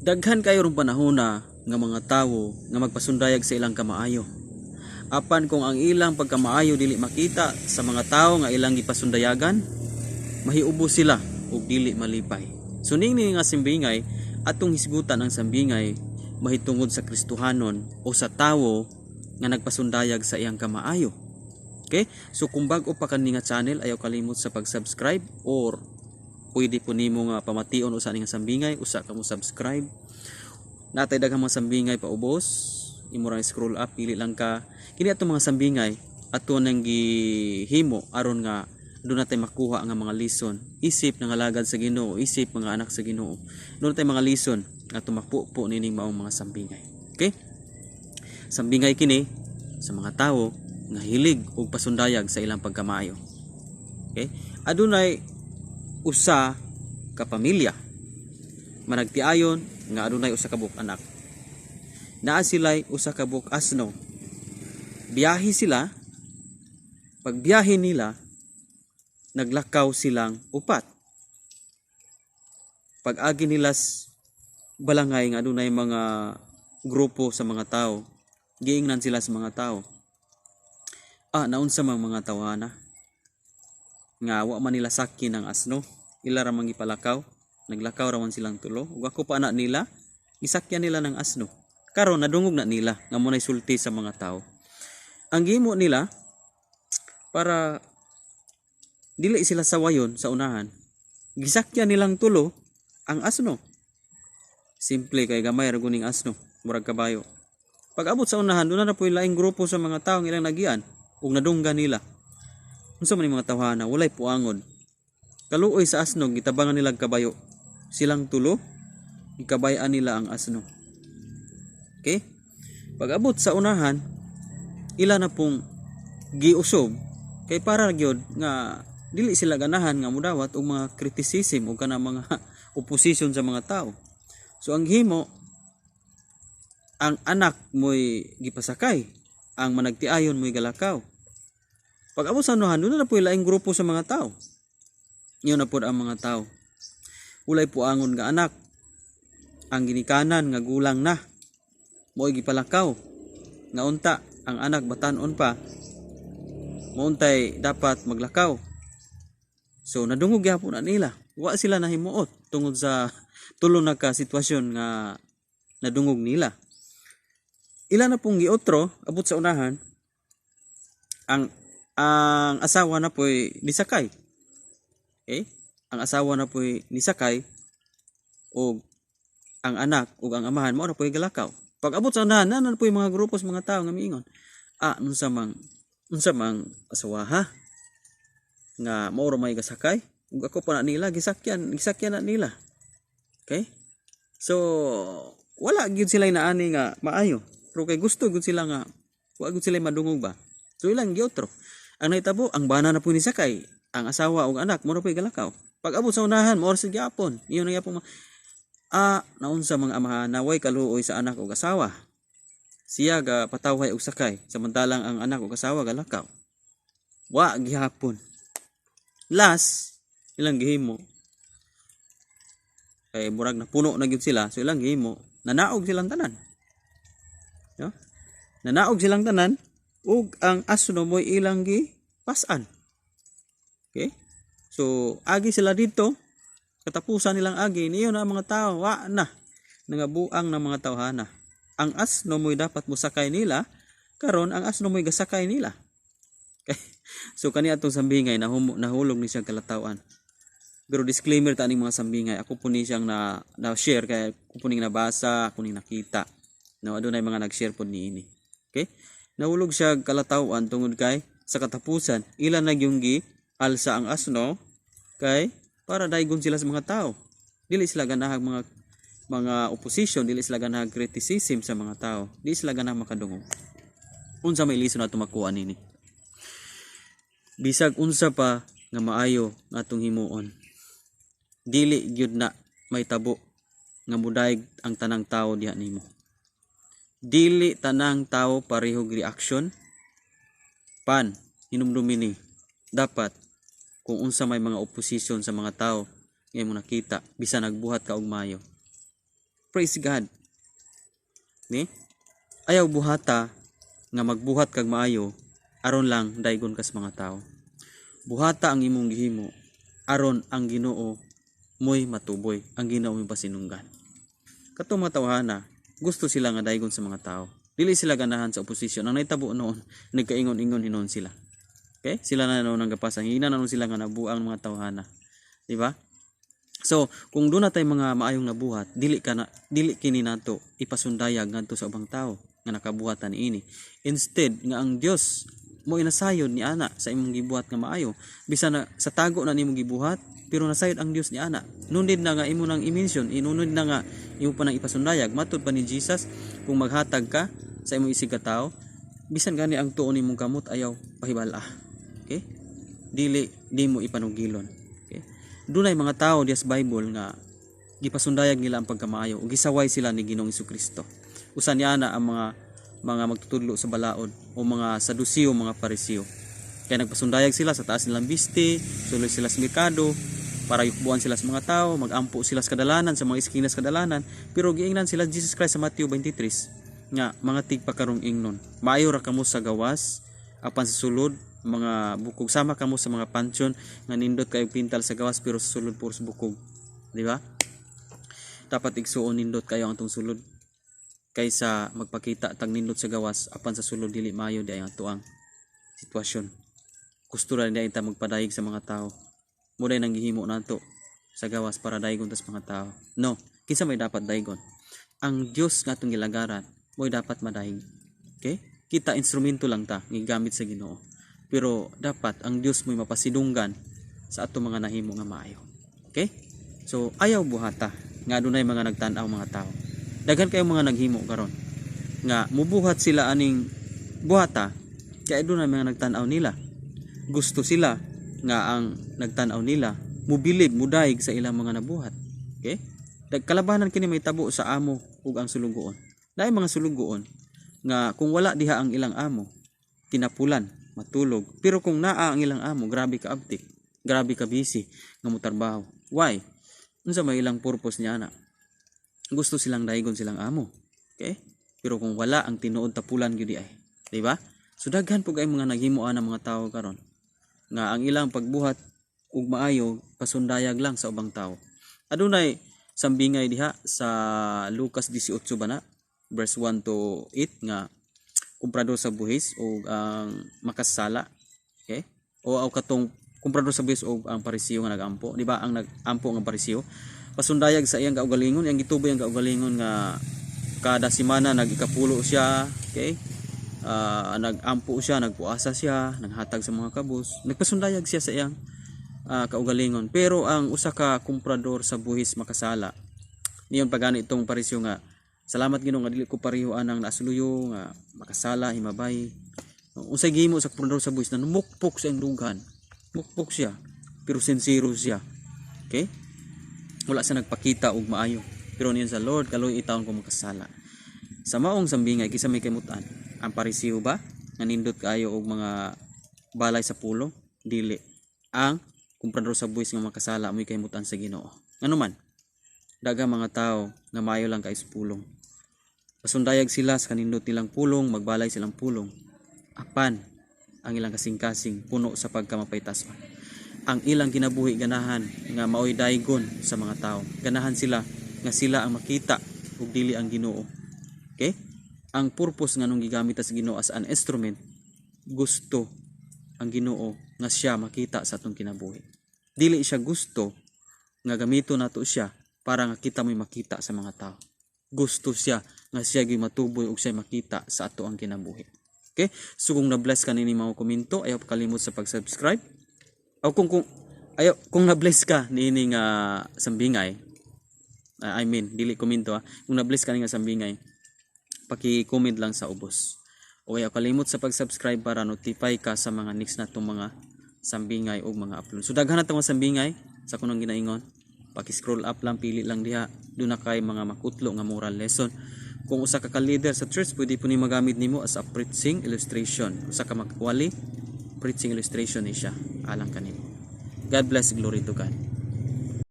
Daghan kayo rong panahona nga mga tawo nga magpasundayag sa ilang kamaayo. Apan kung ang ilang pagkamaayo dili makita sa mga tawo nga ilang gipasundayagan, mahiubo sila ug dili malipay. So ningni nga sambingay, atong hisgutan ang sambingay mahitungod sa Kristohanon o sa tawo nga nagpasundayag sa iyang kamaayo. Okay? So kung bag-o pa kani nga channel, ayaw kalimot sa pag-subscribe or pwede po nimo nga pamation usa ni nga sambingay, usa ka mo subscribe. Natay daghang mga sambingay pa ubos. Imo ra scroll up, pili lang ka. Kini atong mga sambingay ato nang gihimo aron nga doon natay makuha nga mga lesson isip nangalagad sa Ginoo, isip mga anak sa Ginoo. Doon natay mga lesson nga ato mapupo nining maong mga sambingay. Okay? Sambingay kini sa mga tawo nga hilig og pasundayag sa ilang pagkamaayo. Okay? Adunay usa ka pamilya managtiayon nga adunay usa ka buok anak. Naa sila'y usa ka buok asno. Biyahe sila. Pagbiyahe nila, naglakaw silang upat. Pag-agi nila balangay nga adunay mga grupo sa mga tao, giingnan sila sa mga tao, "Ah, naunsa mang mga tawhana nga wa man nila sakyan ang asno, ila ra man gipalakaw? Naglakaw ra man silang tulo ug ako pa ana nila gisakyan nila ng asno." Karon nadungog na nila nga mo sulti sa mga tao. Ang gihimo nila para dili sila sawayon sa unahan, gisakyan nilang tulo ang asno. Simple kay gamay ra guning asno, murag kabayo. Pag abot sa unahan, doon na po'y laing grupo sa mga tao ang ilang nagian ug nadunggan nila. "Unsa man yung mga tawhana, walay puangon? Kaluoy sa asno, gitabangan nila kabayo." Silang tulo, gikabayan nila ang asno. Okay? Pag abot sa unahan, ila na pong giusob kay para gyud nga dili sila ganahan nga mudawat og mga criticism o kana mga opposition sa mga tao. So ang himo, ang anak mo'y gipasakay, ang managtiayon mo'y galakaw. Pag abot sa unahan, doon na po laing grupo sa mga tao. Yun na po ang mga tao, "Walay puangon nga anak. Ang ginikanan nga gulang na mo'y gipalakaw. Nga unta ang anak batanon pa, mauntay dapat maglakaw." So nadungog gyapon na nila. Wa sila nahimuot tungod sa tulo na ka sitwasyon nga nadungog nila. Ila na pong giotro. Abot sa unahan, ang asawa na po'y nisakay. Okay? Ang asawa na po'y nisakay og ang anak ug ang amahan mao na po'y galakaw. Pag abot sa unahan, na po'y mga grupo sa mga tao nga miingon, "Ah, unsa mang asawa ha nga mao ra may gasakay ug ako pa na nila gisakyan na nila?" Okay? So wala gyud sila inaani nga maayo. Pero kay gusto gyud sila nga wa gyud sila madungog ba. So ilang giotro. Ang nahitabo, ang bana na po ni sakay, ang asawa ug anak mo na po'y galakaw. Pag abot sa unahan, mao ra sa gyapon. Iyon na gyapon, "Ah, naunsa mga amahan na way kaluoy sa anak ug asawa? Siya ga patawhay og sakay samantalang ang anak ug asawa galakaw." Wa gihapon. Last, ilang gihimo kay murag napuno na gyud sila, so ilang gihimo, nanaog silang tanan. No? Nanaog silang tanan ug ang asno mo'y ilang gi pas-an. Okay? So agi sila dito, katapusan nilang agi niyo na ang mga tao, wa na nangabuang ng mga tawhana. Ang asno mo'y dapat mosakay nila, karon ang asno mo'y gasakay nila. Okay. So kani atong sambingay nahulog ni siyang kalatawan. Pero disclaimer ta aning mga sambingay, ako po ni siyang na share kay ako po ning nabasa, ako ning nakita. No, adunay mga nag-share po niini. Okay? Nahulog siya kalatawan tungod kay sa katapusan ila na yung gi alsa ang asno kay para daygon sila sa mga tao. Dili sila ganahag mga opposition, dili sila ganahag criticism sa mga tao. Dili sila ganahag makadungog. Unsa may lesson nato makuha nini? Bisag unsa pa nga maayo nga atong himuon, dili gyud na may tabo nga mudayeg ang tanang tao diha nimo. Dili tanang tao parehog reaction. Pan hinumdumi ni dapat kung unsa may mga opposition sa mga tao nga imong nakita bisan nagbuhat ka og maayo. Praise God. Ni? Ayaw buhata nga magbuhat kag maayo aron lang daygon kas mga tao. Buhata ang imong gihimo aron ang Ginoo mo'y matuboy, ang Ginoo mo'y pasinunggan. Katong mga tawhana, gusto sila nga daygon sa mga tao. Dili sila ganahan sa oposisyon. Ang nahitabo noon, nagkaingon-ingon hinon sila. Okay? Sila na noon ang gapasa. Hina na noon sila nga nabuang mga tawhana. Di ba? So, kung doon na tay mga maayong nabuhat, dili ka na dili kini nato ipasundayag ngadto sa ubang tao nga nakabuhatan niini. Instead nga ang Dios mo inasayod ni ana sa imong gibuhat nga maayo. Bisan na sa tago na nimo gibuhat, pero nasayod ang Dios ni ana. Nundid na nga imo nang i-mention, inunod na nga imo pa nang ipasundayag. Matud pa ni Jesus, kung maghatag ka sa imong isig ka tao, bisan gani ang tuon nimong kamot ayaw pahibal-a. Okay? Dili di mo ipanugilon. Okay? Dunay mga tao diya sa Bible nga gipasundayag nila ang pagkamaayo ug gisaway sila ni Ginoong Kristo. Usa niya na ang mga magtutudlo sa balaod o mga Sadusiyo, mga Parisiyo. Kaya nagpasundayag sila sa taas nilang biste, suloy sila sa merkado, para yukbuan sila sa mga tao, magampo sila sa kadalanan, sa mga iskinas kadalanan, pero giingnan sila Jesus Christ sa Matthew 23 nga mga tigpakarong ingnon. Maayo ra kamo sa gawas, apan sa sulod mga bukog. Sama kamo sa mga pansyon nga nindot kayo pintal sa gawas pero sa sulod puros bukog. Di ba? Dapat, igsuon, nindot kayo ang atong sulod kaysa magpakita tag nindot sa gawas apan sa sulod dili maayo di ang atoang sitwasyon. Gusto ra di ta magpadayeg sa mga tao. Mo day nang gihimo nato sa gawas para daygon tas mga tao. No, kinsa may dapat daygon? Ang Dios nga atong gilagaran mo'y dapat madayeg. Okay? Kita instrumento lang ta gigamit sa Ginoo. Pero dapat ang Dios mo'y mapasidunggan sa atong mga nahimo nga maayo. Okay? So ayaw buhata nga adunay mga nagtan-aw mga tao. Daghan kayo mga naghimo karon nga mubuhat sila aning buhata kay adunay mga nagtan-aw nila. Gusto sila nga ang nagtan-aw nila mubilib, mudayeg sa ilang mga nabuhat. Okay? Kalabanan kini may tabo sa amo ug ang sulugoon. Dahil mga sulugoon nga kung wala diha ang ilang amo, tinapulan, matulog. Pero kung naa ang ilang amo, grabe ka abtik, grabe ka busy nga motrabaho. Why? Unsa may ilang purpose niya na? Gusto silang daygon silang amo. Okay? Pero kung wala ang tinuod, tapulan gyud ay. Di ba? So daghan po kay mga naghimo ang mga tao karon nga ang ilang pagbuhat ug maayo pasundayag lang sa ubang tao. Adunay sambingay diha sa Lucas 18 ba na, verse 1 to 8, nga kumprador sa buhis o ang makasala. Okay? O aw katong kumprador sa buhis o ang Parisiyo nga nagampo, di ba? Ang nagampo nga Parisiyo pasundayag sa iyang kaugalingon, iyang gituboy ang kaugalingon nga kada semana nag-ikapulo siya, okay? Nagampo siya, nagpuasa siya, naghatag sa mga kabus, nagpasundayag siya sa iyang kaugalingon. Pero ang usa ka kumprador sa buhis makasala, niyon pagani itong Parisyo nga, "Salamat Ginoo nga dili ko pareho anang naasluyo nga makasala, himabay." Unsay gihimo sa kumprador sa buhis? Nanumukpok sa iyang dughan. Mukpok siya, pero sincero siya. Okay? Wala siya nagpakita og maayo. Pero niyon sa Lord, "Kaluoy taon ko, makasala." Sa maong sambingay, kinsa may kaimutan? Ang Parisiyo ba? Nga nindot kaayo og mga balay sa pulong? Dili. Ang kumprador sa buwis nga makasala mo'y kaimutan sa Ginoo. Ngano man? Daghang mga tao nga maayo lang kay sa pulong. Pasundayag sila sa kanindot nilang pulong, magbalay silang pulong. Apan ang ilang kasing-kasing puno sa pagkamapaytason. Ang ilang kinabuhi, ganahan nga maoy daygon sa mga tao. Ganahan sila nga sila ang makita ug dili ang Ginoo. Okay? Ang purpose nga nung gigamit sa Ginoo as an instrument, gusto ang Ginoo nga siya makita sa atong kinabuhi. Dili siya gusto nga gamito nato siya para nga kita mo'y makita sa mga tao. Gusto siya nga siya gyud matuboy ug siya makita sa ato ang kinabuhi. Okay? So kung na-bless ka nini mga komento, ayaw kalimot sa pag-subscribe. O kung ayaw kung na-bless ka niini nga sambingay, I mean dili komento ha. Kung na-bless ka ni nga sambingay, paki-comment lang sa ubos. O ayaw kalimot sa pag-subscribe para notify ka sa mga next natong mga sambingay o mga upload. So daghan na tong mga sambingay sa kunong ginaingon. Paki-scroll up lang, pili lang diha. Doon na kay mga makutlo nga moral lesson. Kung usa ka ka-leader sa church, pwede po ni magamit nimo as a preaching illustration. Usa ka makwali preaching illustration ni siya alang kanimo. God bless, glory to God.